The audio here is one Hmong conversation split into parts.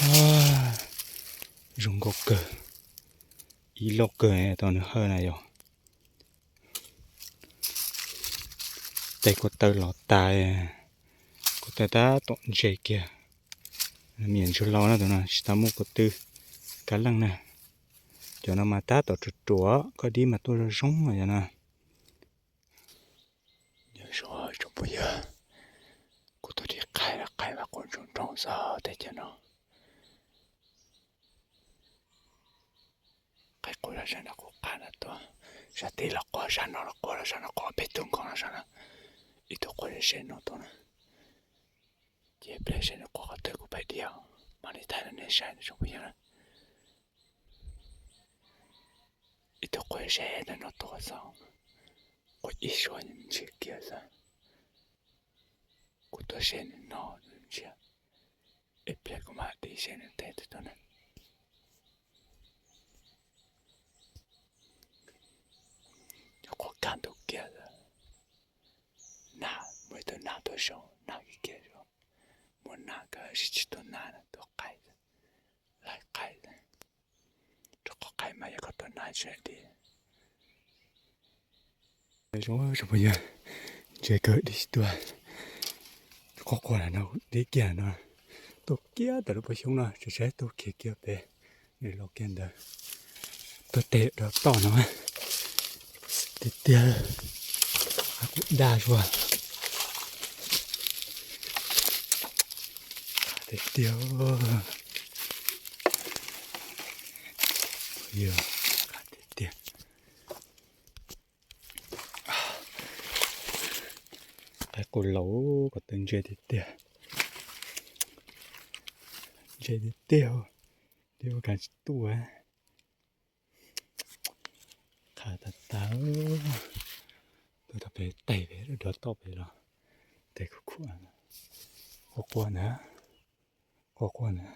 Zoo nkauj kawg, ib loj kawg tau nws hawj na yog. Tes kuv taw los tas, kuv taw tab tom ntse kiag. Me nyuam ntsuag laus na, tus no tsis tau muaj kuv tw kab leej na. Cov no mas tab tom ruam ruam, koj dib mas tuaj zoo zoo yog no. Yog tsoom phooj ywg, kuv tuaj dim qaib, qaib mas quaj ntsoog ntsoog xwb teb chaws no. Qaib quaj zaj no, quaj qab no tuaj, sab tid los quaj, sab no los quaj, sab no quaj, peb tug nkaus no sab no, ib tug quaj ze ze no tuaj na. Ces pliag seb nws quaj qhov twg kuv pais dim, mam li thaij rau nej saib tsoom phooj ywg na. Ib tug quaj ze ze ntawm no tuaj xwb, quaj ib suab nws ntsiag kiag xwb. Kuv tuaj ze nws no nws ntsiag, ib pliag kuv mam dim ze nws teb tag tuaj na. Quaj kaj ntug kiag lawm. Nag, muaj ib tug nag tuaj zoo, nag kiag kiag zoo. Muaj nag kawg, tsis tuaj nag na, tuaj qaib, laij qaib. Rau qhov qaib mas yog koj tuaj nag tsis dib. Zoo, tsoom phooj ywg, ntse kawg dib tsis tuaj. Quaj quaj no dib kiag no, tuaj kiag tawm lub pob xyoob no, tseem saib tuaj kiag kiag pem, nws los kiag ntawd. Tuaj tes rau toj no tiag tiag, kuj daj zuag tiag tiag. Yog tiag tiag. Qaib quaj laus, ko taw ntse tiag tiag. Ntse tiag tiag, dib ua kas tsis tuaj. Qhav tas tas, tuaj tau pem tes pem dov toj pem los tes khuv khuv. Quaj quaj ntag, quaj quaj ntag.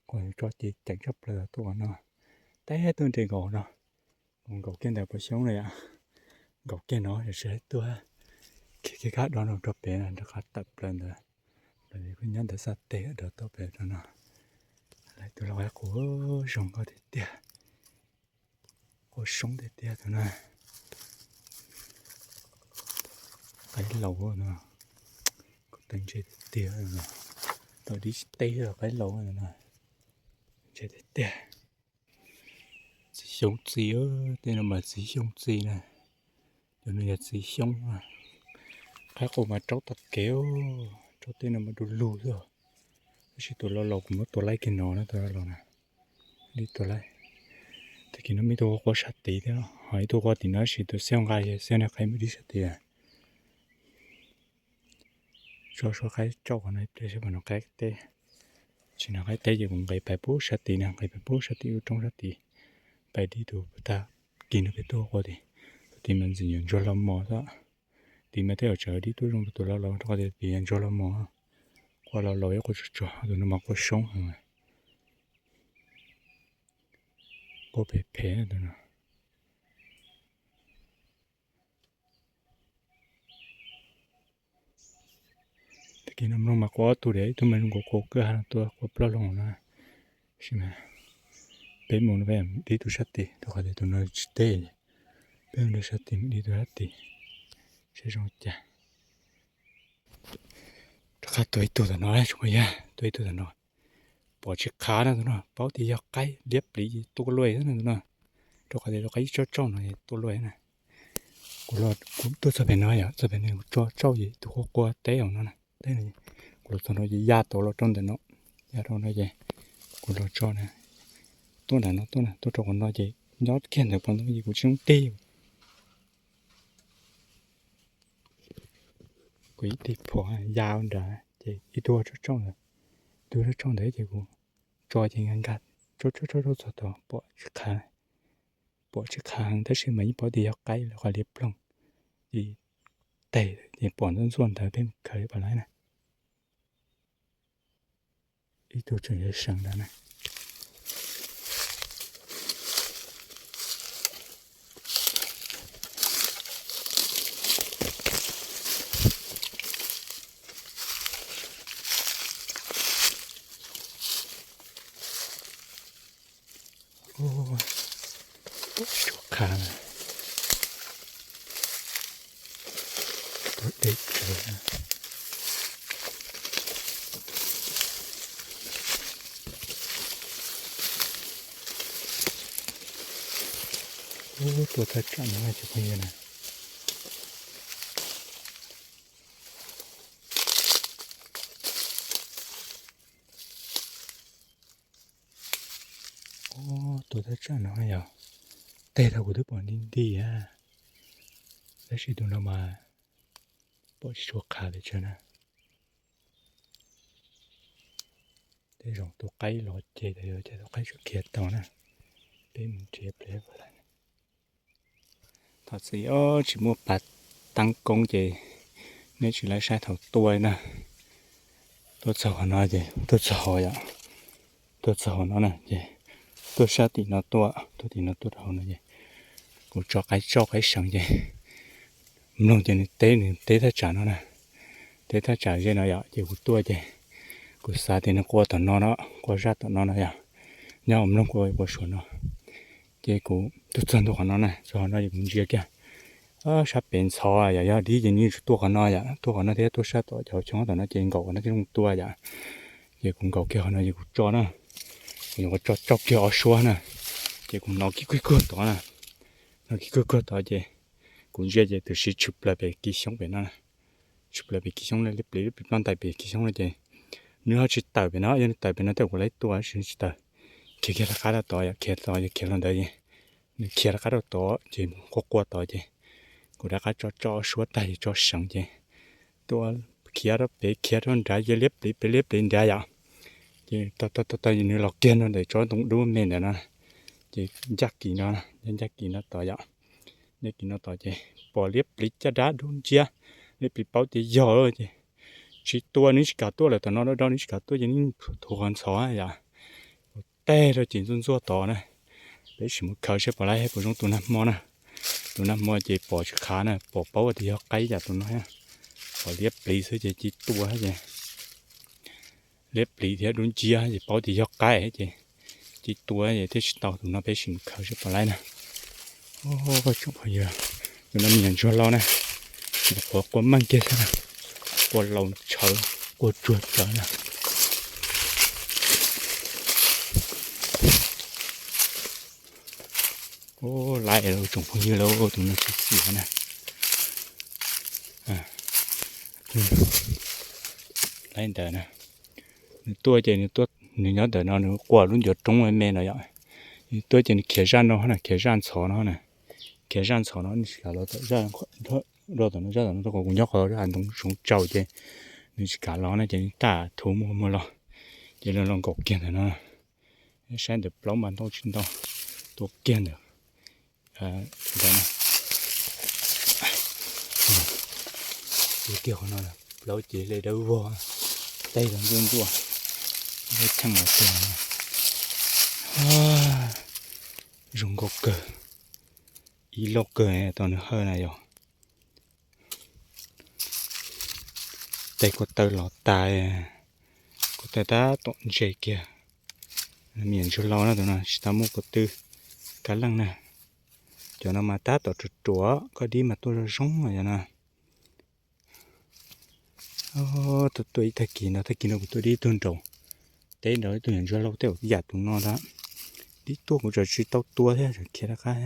Quaj tso ces ceev tshaj plaws tuaj no, teb tuaj nres nkaus no. Nkaus kiag ntawm pob xyoob no yom, nkaus kiag no tsis tuaj. Khiav kiag kab dov no rau pem no rov qab tawm plaws ntawd, plaws kuj nyob ntawm xaj tes dov toj pem rau no. Lawv tus lau qaib quaj zoo nkauj tiag tiag, quaj soob tiag tiag tus no. Qaib laus no, ko taw ntse tiag tiag, tom dib tsis teb los qaib laus no, ntse tiag tiag. Txiv xyoob txiv, tej no mas txiv xyoob txiv na. Cov no yog txiv xyoob. Qaib quaj mas raub tag kev, raub tej no mas du lug xwb. Tab sis tus laus laus kuv muab tua laib kiag no na, tus laus laus na. Dib tua laib. Tag kis no muaj ib tug quaj sab tid thiab, ho ib tug quaj tim no tab sis tus xiab nqa, xiab niag qaib mus dib sab tid. Tso suab qaib tsauj qhov no ib pliag seb puas hnov qaib teb. Tsis hnov qaib teb ces kuv nqis pais pub sab tid na, nqis pais pub sab tid lub roob sab tid, pais dib tus tag kis no pem tuaj quaj tid. Tus tid mas ntxim nyuam ntsuag los mos xwb. Tid mas tej zaum tseem dib tuaj zoo rau tus laus laus rau qhov tias tid ntsuag los mos. Quaj laus laus ib quaj tsuag tsuag, tus no mas quaj soob heev. Quaj phem phem tus no. Tag kis no mloog mas quaj ob tug li, ib tug mas zoo nkaus quaj kawg ha no tuaj quaj plaub loo no. Tab sis mas peb mus no peb dib tus sab tid rau qhov tias tus no tsis teb. Peb mus rau sab tid mus dib tus sab tid saib zoo cas. Rov qab tua ib tug tom no, tsoom phooj ywg, tua ib tug tom no. Pom tsis khav na tus no, paub tias yog qaib liab pliv tua luaj na tus no. Rau qhov tias tus qaib ib tsob tsauj no tua luaj na. Kuv los kuv tuaj txog pem no yom, txog pem no kuv tso tsauj ces tus quaj quaj teb hauv no na. Teb no, kuv los txog no ces ya tau los rau ntawm no, ya rau no ces kuv los tso na. Tuaj nram no tuaj na, tuaj rau qhov no ces nyob kiag ntawm pov ntoo ces kuv tsis zoo tig. Kuv ib tig phom ya nrad ces ib tug tsob tsauj ntawd, ib tug tsob tsauj ntawd ces kuv tso ces nkag nkag tsob tsob tsob txog tod pom tsis khav, pom tsis khav heev tab sis mas yeej paub tias yog qaib lawv qhov liab ploog ces tes ces pom ntxuaj ntxuaj ntawd peb mus khaws pom lawm na. Ib tug tseem yuav seev ntawd na. Ub, tsis tshua qha na. Tuaj deb tsawv na. Ub, tuaj thaj tsam no cov phooj ywg na. Ub, tuaj thaj tsam no yog, tej thaum kuv twb pom nti nti a, tab sis tus no mas pom tsis tshua qha pes tsawg na. Tej zaum tus qaib los ces yog cas tus qaib tseem khiav tau na. Peb mus nrhiav pliag lawm. Thov txim os, tsis muaj pas tab koob ces nej tsis laib saib thaum tuaj na. Tuaj txog qhov no ces tuaj txog hauv yom, tuaj txog hauv no na ces tuaj sab tim no tuaj, tuaj tim no tuaj rau hauv no ces kuv tso qaib tsauj qaib seev ces mloog ces nws teb, nws teb thaj tsam no na, teb thaj tsam ze no yom, ces kuv tuaj ces kuv xav tias nws qua tom no no, qua zaj tom no no yom, nyob mloog qua qua suav no. Ces kuv tuaj txog ntua qhov no na, txog qhov no ces kuv ntsia kiag sab pem ntxhov yom, yog dib ces nws tsis tuaj qhov no yom, tuaj qhov no thiab tuaj sab tom cov choob tom no ces nkaum qhov no thiaj zoo tua yom. Ces kuv nkaum kiag qhov no ces kuv tso na, kuv yuav tso tsauj kiag ob suab na, ces kuv hnov kib kuag kuag tod na, hnov kib kuag kuag tod ces kuv ntsia ces tus siv tshwm plaws pem kis xyoob pem no, tshwm plaws pem kis xyoob liab pliv liab pliv ploj ntais pem kis xyoob no ces nws ho tsis tawm pem no, yog nws tawm pem no tej kuv laib tua tsis tawm. Khiav kiag rov qab rau tod yom, khiav tod yog khiav los ntawd ces nws khiav rov qab rau tod ces quaj quaj tod ces kuv rov qab tso tso suab tag ces tso seev ces tuaj khiav rau pem khiav rau nrad ces liab pliv pem liab pliv nrad yom. Ces tau tau tau nws los kiag no ntawm tsob ntoo dub me ntawm no, ces ncaj kis no, ncaj kis no tod yom. Ncaj kis no tod ces pom liab pliv caj dab dub nciab, liab pliv paub tias yog ces tsis tua, nws tsis kam tuaj lawm tom no do do nws tsis kam tuaj ces nws thuav qhov ntxhov yom. Teg rau ces ntxuaj ntxuaj tod na. Peb sim mus khaws seb puas laib puas zoo tus nag hmo na. Tus nag hmo ces pom tsis qhav na, pom paub tias yog qaib yam tus no, pom liab pliv xwb ces cia tua ces liab pliv thiab dub nciab ces paub tias yog qaib ces cia tua ces thiaj tsis tau. Tus no peb sim mus khaws seb puas laib na. Tsoom phooj ywg, tus no me nyuam ntsuag laus na, nyuam qhuav qua meej kiag xwb na, qua laus tshawv, qua tsuag tshawv na. Laib tsoom phooj ywg lauj, tus no tsis xiam na. Laib ntawd na, nws tuaj ces nws nyob ntawm no nws quaj lub ncuav roob me no yom. Nws tuaj ces nws khiav zaj no na, khiav zaj ntxhov no na, khiav zaj ntxhov no nws tsis kam los tom zaj, rau tom no zaj tom no rau qhov kuv nyob qhov hav ntoo zoov tsaus ces nws tsis kam los no ces nws tam thuv muag muag los, ces los los nkaum kiag ntawm no. Saib ntawm plaub mas ntau tsis ntau, tua kiag ntawm ntawd. Tua kiag qhov no, plaub cev hle dawb vog, tej los ntxuaj ntxuaj, cheej los tuag. Zoo nkauj kawg, ib loj kawg tau nws hawj na yog. Tej ko taw los tas, ko taw tab tom ntse kiag. Me nyuam ntsuag laus na, tus no tsis tau muaj ko tw kab leej na. Cov no mas tab tom ruam ruam, koj dib mas tuaj zoo zoo yom no. Tuaj tuaj ib tag kis no, tag kis no kuv tuaj dib tuaj nraud, teb nraud ib tug nyuam ntsuag laus tej yam tus no ntag. Dib tuaj kuv tseem tsis tau tua thiab, tseem khiav rov qab.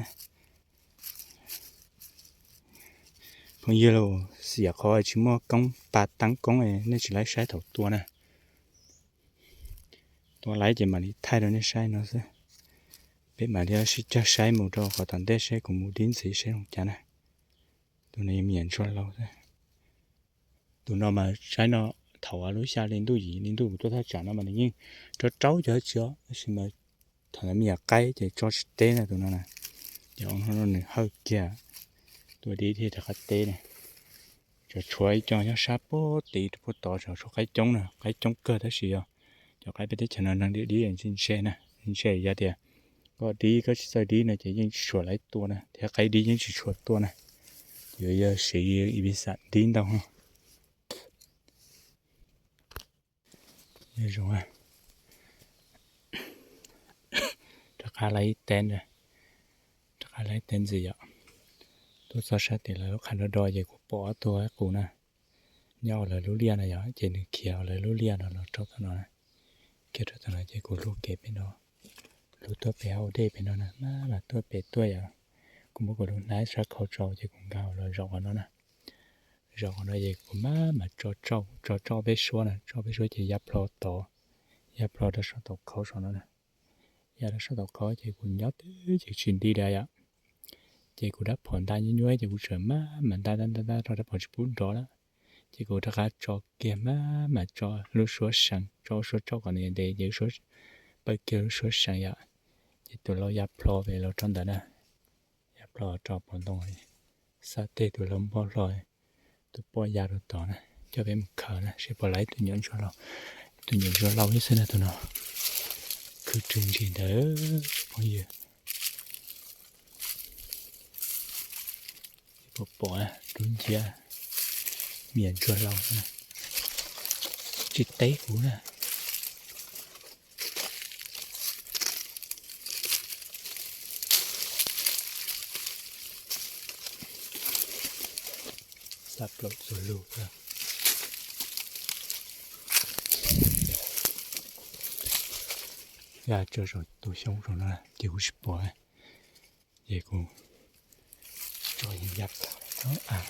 Phooj ywg laus, xiam qhov tsis muaj koob, pas toob koob nej tsis laib saib thaum tua na. Tua laib ces mam li thaij rau nej saib no xwb. Peb mam li sib cog saib mus rau qhov tom ntej seb kuv mus dib ntxiv seb zoo cas na. Tus no yog me nyuam ntsuag laus xwb. Tus no mas saib no, thaum lub xya hli ntuj yim hli ntuj kuv tuaj thaj tsam no mas nws yeej rau raub cov tsi os, tab sis mas thaum ntawd me nyuam qaib ces tso tsis teb na tus no na. Ces nws hawj kiag, tua dib thiaj rov qab teb na. Tseem tshuav ib co nyob sab puag tid rau puag tod, tseem tshuav qaib coob na, qaib coob kawg tab sis yog cov qaib peb teb chaws no neeg dib dib ntse ntse na, ntse yog tias koj dib koj tsis txawj dib no ces yeej tsis tshua laib tua na, thiab qaib dib yeej tsis tshua tuaj na. Yuav yog siv ib vis xam dib ntau. Zoo, rov qab lab ib teb, rov qab lab ib teb ntxiv yom. Tuaj txog sab tim lawv lub qhov do do ces kuv pom ob tug qaib qus na, nyob hauv lawv lub liaj no yom, ces nws khiav hauv lawv lub liaj no los rau tom no na. Khiav rau tom no ces kuv lug kev pem no, lug tuaj pem hauv dej pem no na, maj mam tuaj pem tuaj yom. Kuv muab kuv lub hnab sab khau tsau ces kuv nkag los zaum qhov no na. Zaum qhov no ces kuv maj mam tso tsauj, tso tsauj peb suab na, tsauj peb suab ces ya plho tod, ya plho rau sab tom khau saum no na. Ya rau sab tom khau ces kuv nyob twb ces tsis nti li yom. Ces kuv rab phom nta nyuaj nyuaj ces kuv tseem maj mam nta nta nta nta rau rab phom tsis pub nrov lawm. Ces kuv rov qab tso kiag maj mam tso lub suab seev, tso lub suab tsauj kom nws ntev ces lub suab, pawg kiag lub suab seev yom. Ces tus laus ya plho pem los rau ntawd na, ya plho rau pem ntoo, xav tej tus laus npog hlo, tus poj ya rau tod na, coj peb mus khaws na, seb puas laib tus nyuam ntsuag laus. Tus nyuam ntsuag laus ib xwb na tus no, khwv rwg ntsis ntawd phooj ywg. Pom pom lub nciab, me nyuam ntsuag laus, tsis teb kuv na. Xav plaum txuas lug. Ya tso saum tus xyoob saum no ces kuv tsis pom, ces kuv tso ya plaws.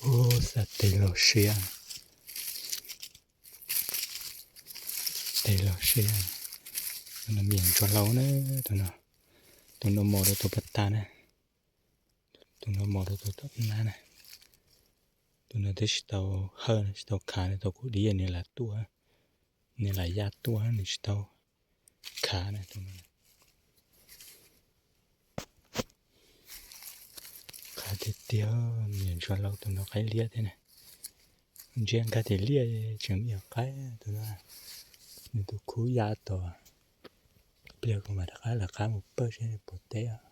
Ub, xav tes los siab, tes los siab. Tus no me nyuam ntsuag laus na, tus no, tus no mos rau tus pas tas na, tus no mos rau tus tom nab na. Tus no twb tsis tau hawj, tsis tau khav, nws tau kuv diav nws lam tuaj, nws lam ya tuaj, nws tsis tau khav na tus no. Qab tiag tiag, me nyuam ntsuag laus tus no qaib liab thiab na. Ntsia nkag tim liaj tseem me nyuam qaib tus no. Nws tus khub ya tod, pliag kuv mam rov qab lawv qab mus pawj seb nws puas teb.